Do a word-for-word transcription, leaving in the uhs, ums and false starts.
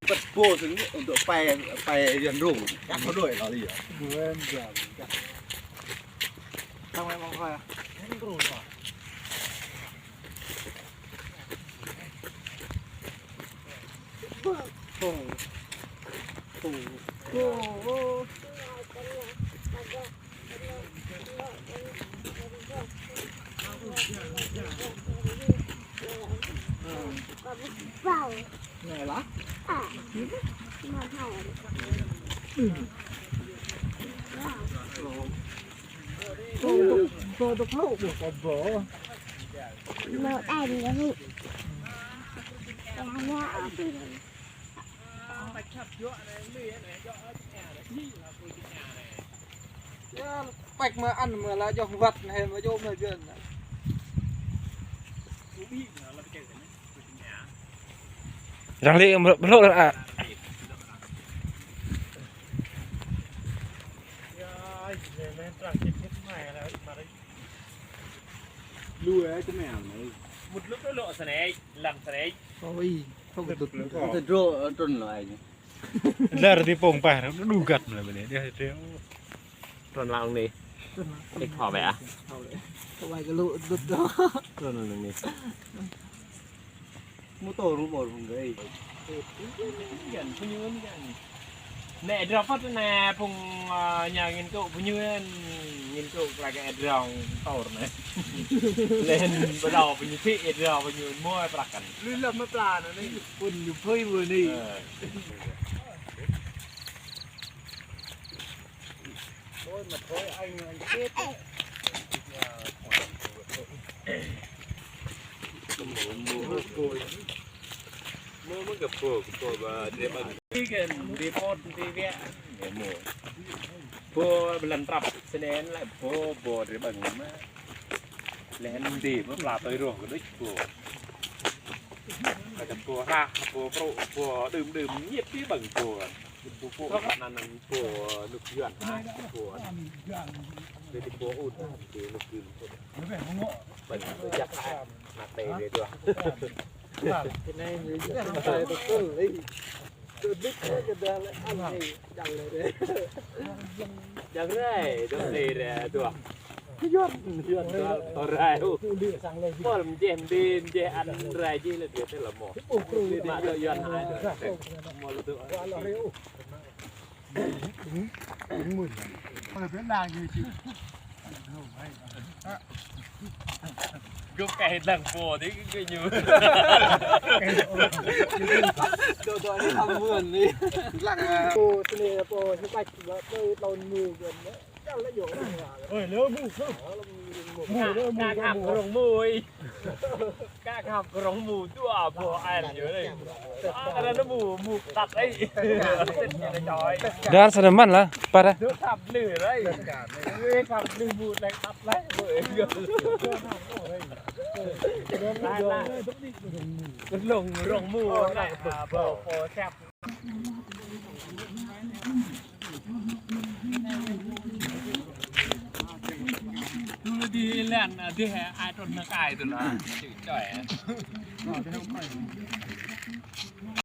Păt pô sưng untuk pai, pai Yuăn rung. Chắc có đuổi nó đi à? Đuổi em giờ. Tao mày mong coi à? Pô. Pô. Pô. Này là? Tô, tô, tô, tô, tô, tô, tô. Nó ăn cái gì? Nó ăn cái gì? Pĕk mă ăn mă la jŏh wăt anei mă jŏ mă jăn. Răng lĕ blŏ lĕ a. Lu ai tơ mèo anei. Một lúc đó lŏ snei, lăng snei. Ôi, không được. Tơ drô trôn lŏ ai. Lar ti pông pah, nó đu găt mă bơnê. Dia, dia. Trôn lăng anei. Ih, thâo bĕ ah. Thâo bĕ. Thâo bĕ kơ lu dŭt đó. Trôn lăng anei. Mô tô rŭ bôr phung gơ̆. Găn, phung ñu găn. Nĕ drăp păt nĕ phung, ơ, ñu ngĭn tŭ phung ñu ngĭn tŭ klei kơ êa drŏng tôr nĕ. Leh anăn ƀiădah phung ñu thĭ êa drŏng phung ñu mâo prăk kăn. Lu lăm mă pla nă anei. Phung ñu phơi mơ̆ anei. Ơ. Thôi mà thôi anh, anh chết. Mâo, mâo găp pô, găp pô ba drei ƀơ̆ng. Ti kơ, ti pô, ti wiă. Mâo. Pô blan trăp snei lĕ pô, pô drei ƀơ̆ng mă. Leh anăn ti mâo pla tui roh kơ đuč pô. Kơ pô hrah, pô prŭ, pô đưm đưm ñiêt ti ƀơ̆ng pô. Pô, pô, anăn, anăn, pô, nŭk Yuăn, ha, pô. Ti pô ŭt, ti nŭk Yuăn, pô. Ƀơ̆ng, pô jăk, ha, năk ti, ti tuah. Ti anei, ti anei, ti anei, ti anei. Tơ đĭt, ti anei, ti anei, ti anei. Jang rai, dŏ ti rai, tuah. Yuăn, Yuăn, tuah, tuah rai, uh. Pôl mjeh, mdi, mjeh, ăn rai jih leh dua ti leh mâo. Mă dŏ Yuăn hai dŏ. Mâo leh dŏ. Gơ̆ kơ dlăng pô ti kơ ñu. Dŏ, dŏ anei hăm mưn anei. Dlăng, a, pô, ti anei pô, ñu ƀač, pô, tơl ñu gơ̆. Ôi, lơ mu, lơ mu, lơ mu, lơ mu. Ka khăp kơ rŏng mu, ih. Ka khăp kơ rŏng mu, dua boh air ñu anei. Ară anei mu, mu kăt ai. Dar sơnăm mơ̆n lah, păt ah. Dua khăp lư rai. Ê, khăp lư mu, leh kăt leh. Lông rŏng mu, leh, a, pô, pô, sap. Tui leh dih lăn, dih ai trôn năk ai tui lah. Chịu chọi.